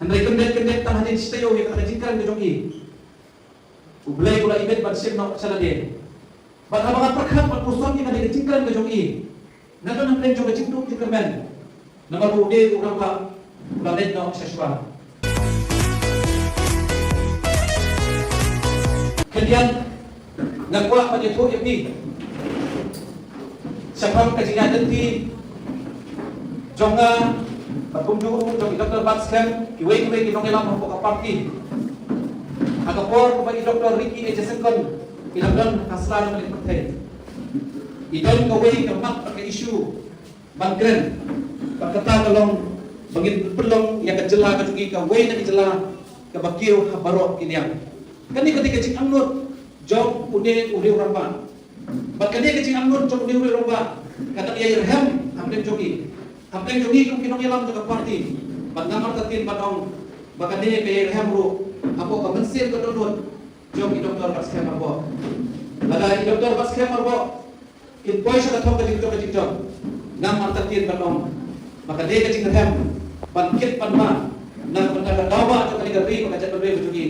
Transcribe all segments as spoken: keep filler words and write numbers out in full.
Hynrei kyndit kyndit tang hadien shi taïew ïa kata ka jingkren ka jong i, U Blei u la ibit ban shim noh sha lade. Bad haba nga pyrkhat bad puson ïa kane ka jingkren ka jong i, nga don hapdeng jong ka jingduh jingkyrmen. Namar u dei u rangbah u la leit noh sha shuwa. Khyndiat nga kwah ban ïathuh ïa phi shaphang ka jingïaid lynti jong nga bad kumjuh ruh jong i Doktor Batskhem, kiwei kiwei ki nongïalam hapoh ka party. Ha ka por kaba i Doktor Ricky A J Syngkon i dang don ha sla na Mawlai Pyrthei, i don kawei ka mat bad ka issue ban kren. Bad kata ka long ba ngin pynlong ïa ka jylla ka jong ngi kawei na ki jylla kaba kiew ha baroh ki liang. Kane ka dei ka jingangnud jong une u riew rangbah. Bad kane ka jingangnud jong une u riew rangbah ka dang ïai rhem hapdeng jong ngi, hapdeng jong ngi kum ki nongïalam jong ka party. Bad namar kata ktien ban ong ba kane ka ïai rhem ruh hapoh ka mynsiem ka dohnud jong i Doktor Batskhem Myrboh. Lada i Doktor Batskhem Myrboh kin poi sha ka thong ka jingjop ka jingjop, ngam artatien ban ong ba ka dei ka jingrhem ban kit ban mad na ka bynta ka daw ba jong kane ka ri bad ka jaitbynriew ka jong ngi.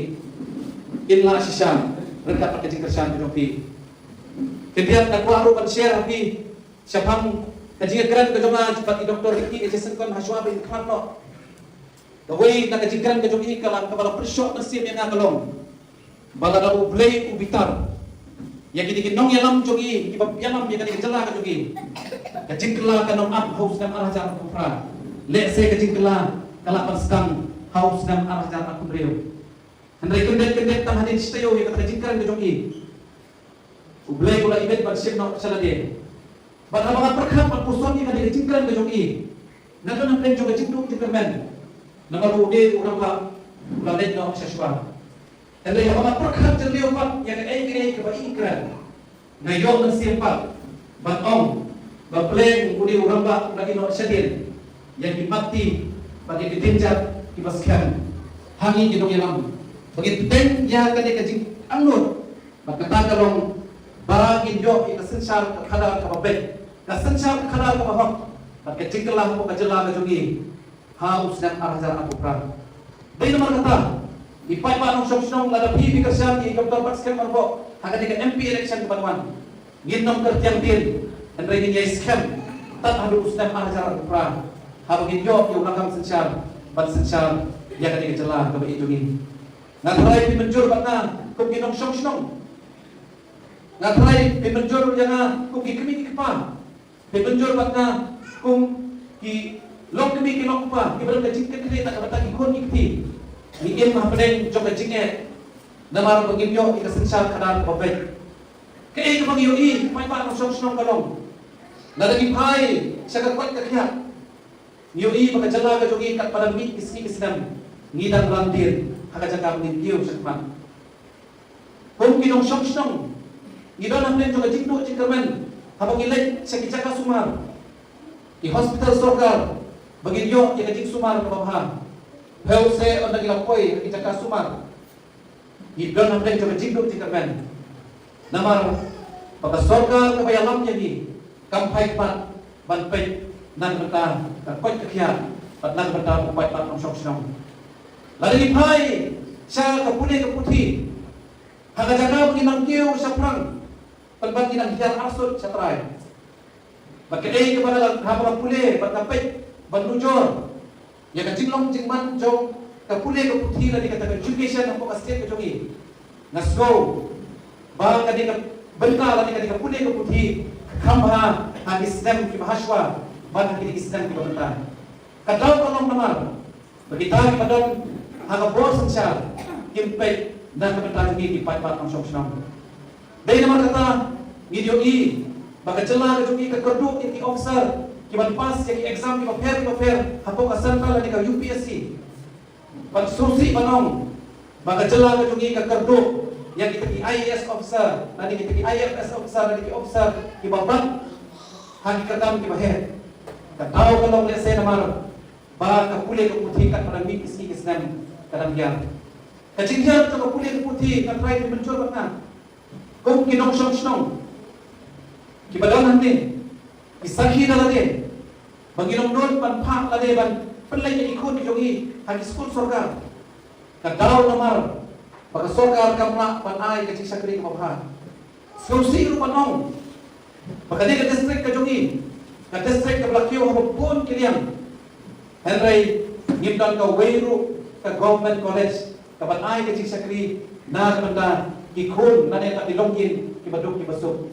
Kin lah shisha ryngkat bad ka jingkyrshan ka jong phi. Khyndiat nga kwah ruh ban share ha phi shaphang ka jingïakren ka jong nga bad i Doktor Ricky A J Syngkon hashwa ba in khlad noh. Kawei na ka jingkren ka jong i ka la, kaba la pynshoh mynsiem ïa nga ka long ba lada U Blei u bitar ïa kine ki nongïalam jong i kiba ïalam ïa kane ka jylla ka jong i, ka jingkylla kan ym ap ha u snem ar hajar arphew phra. Lehse ka jingkylla ka lah ban sdang ha u snem ar hajar arphew hynriew. Hynrei kyndit kyndit tang hadien shi taïew ïa kata ka jingkren ka jong i, U Blei u la ibit ban shim noh sha lade. Bad haba nga pyrkhat bad puson ïa kane ka jingkren ka jong i, nga don hapdeng jong ka jingduh jingkyrmen. Namar u dei u rangbah u la leit noh sha shuwa. Hynrei haba nga pyrkhat jylliew pat ïa kaei kaei kaba i kren, nga ïoh mynsiem pat ban ong ba pleng u dei u rangbah u la ïeh noh shadien ïa ki matti bad ïa ki dienjat kiba skhem ha ngi ki nongïalam. Ba ngin bteng ïa kane ka jingangnud. Bad kata ka long ba ngin ïoh ïa ka synshar ka khadar kaba beit, ka synshar ka khadar kaba hok, bad ka jingkylla hapoh ka jylla ka jong ngi ha u snem ar hajar arphew phra. Dei namar kata, i paidbah nongshong shnong, lada phi phi kyrshan ïa i Doktor Batskhem Myrboh ha kane ka M P election kaban wan, ngin ym kyrtiang dien, hynrei ngin ïai skhem tad haduh u snem ar hajar arphew phra, haba ngin ïoh ïa u nongkam synshar ban synshar ïa kane ka jylla kaba ïeit jong ngi. Nga tharai phi mynjur bad nga kum ki nongshong shnong. Nga tharai phi mynjur ïa nga kum ki kmie ki kpa. Phi mynjur bad nga kum ki longkmie ki longkpa kiba don ka jingkitkhlieh na ka bynta ki khun ki kti. Ngi im hapdeng jong ka jingeh namar ba ngim ïoh ïa ka synshar khadar kaba beit. Kaei kaba ngi ïohi, paidbah nongshong shnong, ka long, lada ngi phai sha ka koit ka khiah, ngi ïohi ba ka jylla ka jong ngi katba dang mih ki sngi ki snem, ngi dang ran dien ha ka jaka ba ngin kiew shakhmat. Kum ki nongshong shnong, ngi don hapdeng jong ka jingduh jingkyrmen haba ngi leit sha ki jaka sumar, ki hospital sorkar, ba ngin ïoh ïa ka jingsumar kaba bha. Phi ïohi, ynda ngi la poi ha ki jaka sumar, ngi don hapdeng jong ka jingduh jingkyrmen. Namar ba ka sorkar kaba ïalam ïa ngi kam phai pat ban peit na ka bynta ka koit ka khiah bad na ka bynta u paidbah nongshong shnong. Lada ngi phai sha ka pule ka puthi ha ka jaka ba ngi nang kiew shaphrang, pynban ngi nang hiar arsut shatrai. Bad kaei kaba nga la, haba nga pule bad nga peit ban nujor ïa ka jinglong jingman jong ka pule ka puthi lane kata ka education hapoh ka state ka jong ngi, nga sngew ba kane ka bynta lane kane ka pule ka puthi ka kham bha ha ki snem kiba hashwa bad ha kine ki snem kiba mynta. Ka daw ka long namar ba kita kiba don ha ka bor synshar kim peit na ka bynta jong ngi ki paidbah nongshong shnong. Dei namar kata ngi ïohi ba ka jylla ka jong ngi ka kyrduh ïa ki officer kiban pass ïa ki exam kiba pher kiba pher hapoh ka central lane ka U P S C. Ban sngewsih ban ong ba ka jylla ka jong ngi ka kyrduh ïa kita ki I A S officer lane kita ki I F S officer lane ki officer kiba bat ha ki kyrdan kiba heh. Ka daw ka long lehse namar ba ka pule ka puthi katba dang mih ki sngi ki snem ka dang hiar. Ka jinghiar jong ka pule ka puthi, nga tharai phi mynjur bad nga kum ki nongshong shnong kiba don hangne, ki sakhi da lade ba ngin ym nud ban phah lade ban pynleit ïa ki khun ki jong ngi ha ki skul sorkar. Ka daw namar ba ka sorkar kam lah ban ai ka jingshakri kaba bha. Sngewsih ruh ban ong ba kane ka district ka jong ngi, ka district kaba la kiew ha bun ki liang. Hynrei ngim don kawei ruh ka government college kaban ai ka jingshakri na ka bynta ki khun lane ka ki longïing kiba duk kiba suk.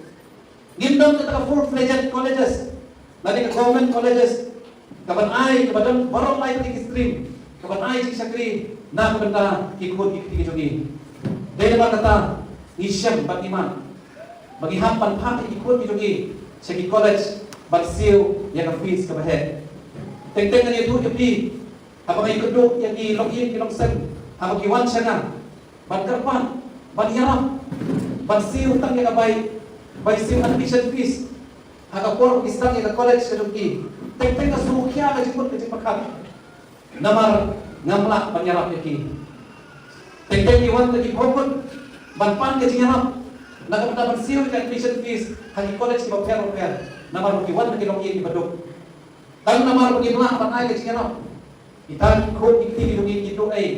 Ngim don kata ka full fledged colleges lane ka government colleges kaban ai, kaba don baroh lai ki stream kaban ai jingshakri na ka bynta ki khun ki kti ki jong ngi. Dei namar kata ngi shem bad ngi mad ba ngi hap ban phah ïa ki khun ki jong ngi sha ki college ban siew ïa ka fees kaba heh. Teng teng ngan ïathuh ïa phi, haba nga ïakynduh ïa ki longïing ki longsem haba ki wan sha nga ban kyrpad, ban ïarap, ban siew tang ïa ka bai, bai siew admission fees ha ka por ba ki sdang ïa ka college ka jong ki. Teng teng nga sngewkhia ka jingmut ka jingpyrkhat. Namar ngam lah ban ïarap ïa ki. Teng teng ki wan da ki bor mut ban pan ka jingïarap na ka bynta ban siew ïa ka admission fees ha ki college kiba pher bapher. Namar ki wan da ki longïing kiba duk. Tang namar ba ngim lah ban ai ka jingïarap, kita ki khun ki kti ki jong ngi ki duh ei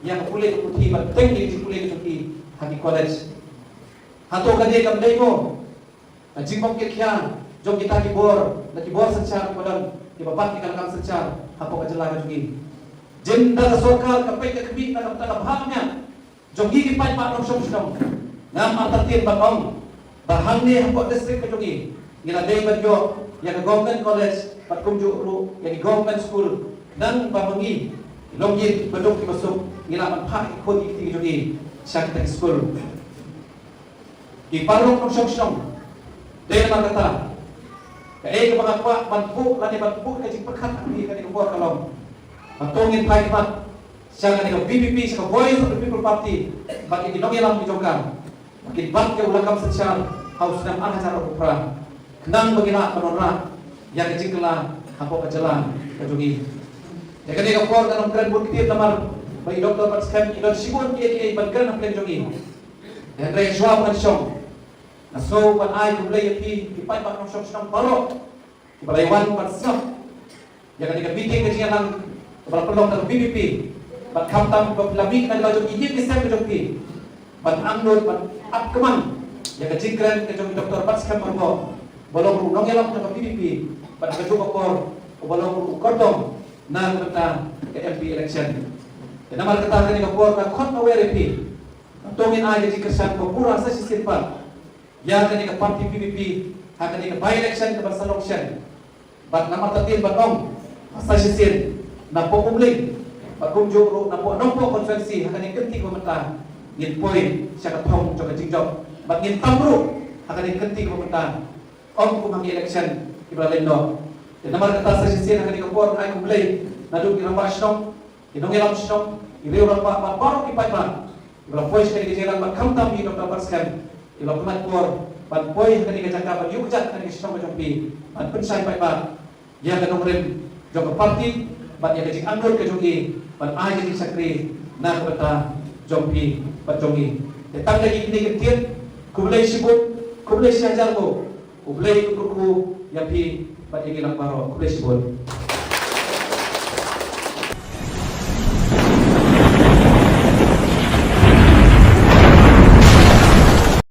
ïa ka pule ka puthi bad teng ïa ka jingpule ka jong ki ha ki college. Hato kane kam dei mo ka jingbym kit khia jong kita ki bor, na ki bor synshar kiba don, kiba bat ïa ka lakam synshar hapoh ka jylla ka jong ngi? Jin da ka sorkar ka peit ka khmih na ka bynta ka bha ka miat jong ngi ki paidbah nongshong shnong. Ngam artatien ban ong ba hangne hapoh district ka jong ngi, ngi la dei ban ïoh ïa ka government college bad kumjuh ruh ïa ki government school, khnang ba ma ngi ki longïing kiba duk kiba suk ngi lah ban phah ki khun ki kti ki jong ngi sha kita ki skul. Ki paralok nongshong shnong, dei namar kata kaei kaba nga kwah ban buh lane ban buh ka jingpyrkhat ha phi kane ka por ka long ba to ngin phai khmat sha kane ka V P P, sha ka Voice of the People Party bad ïa ki nongïalam ki jong ka, ba kin bat ïa u lakam synshar ha u snem ar hajar arphew phra, khnang ba ngin lah ban wanrah ïa ka jingkylla hapoh ka jylla ka jong ngi. Ïa kane ka por ngan ym kren bun ktien namar ba i Doctor Batskhem i don shibun kiei kiei ban kren hapdeng jong ngi. Hynrei shuwa ba ngan shong, nga sngew ban ai khublei ïa phi ki paidbah nongshong shnong baroh kiba la wan ban sngap ïa kane ka meeting ka jingïalang kaba la pynlong da ka V P P. Bad khamtam ba la mih na la jong ki ïing ki sem ka jong phi ban angnud ban ap kmen ïa ka jingkren ka jong i Doctor Batskhem Hynñiewtrep, ba long ruh u nongïalam jong ka V P P, bad ha kajuh ka por uba long ruh u kordom na ka bynta ka M P election. Te namar kata kane ka por nga khot aware ïa phi, to ngin ai ka jingkyrshan ba pura sa shisien pat ïa kane ka party V P P ha kane ka by election kaba sa long shen. Bad ngam artatien ban ong ba sa shisien napoh Umling bad kumjuh ruh napoh Nongpoh constituency ha kane ka kynti kaba mynta ngin poi sha ka thong jong ka jingjop bad ngin tam ruh ha kane ka kynti kaba mynta, ym kum ha ki election kiba la leit noh. Te namar kata sa shisien ha kane ka por nga ai khublei naduh ki rangbah shnong, ki nongïalam shnong, ki riew rangbah bad baroh ki paidbah kiba la poi sha kane ka jingïalang bad khamtam i Doctor Batskhem iba la pynlait por ban poi ha kane ka jaka ban ïuh kjat ha kane ka shnong ka jong phi ban pynshai paidbah ïa ka nongrim jong ka party bad ïa ka jingangnud ka jong i ban ai ka jingshakri na ka bynta jong phi bad jong ngi. Te tang da kine ki ktien, khublei shibun, khublei shihajar nguh. U Blei un kyrkhu ïa phi bad ïa ngi lang baroh. Khublei shibun.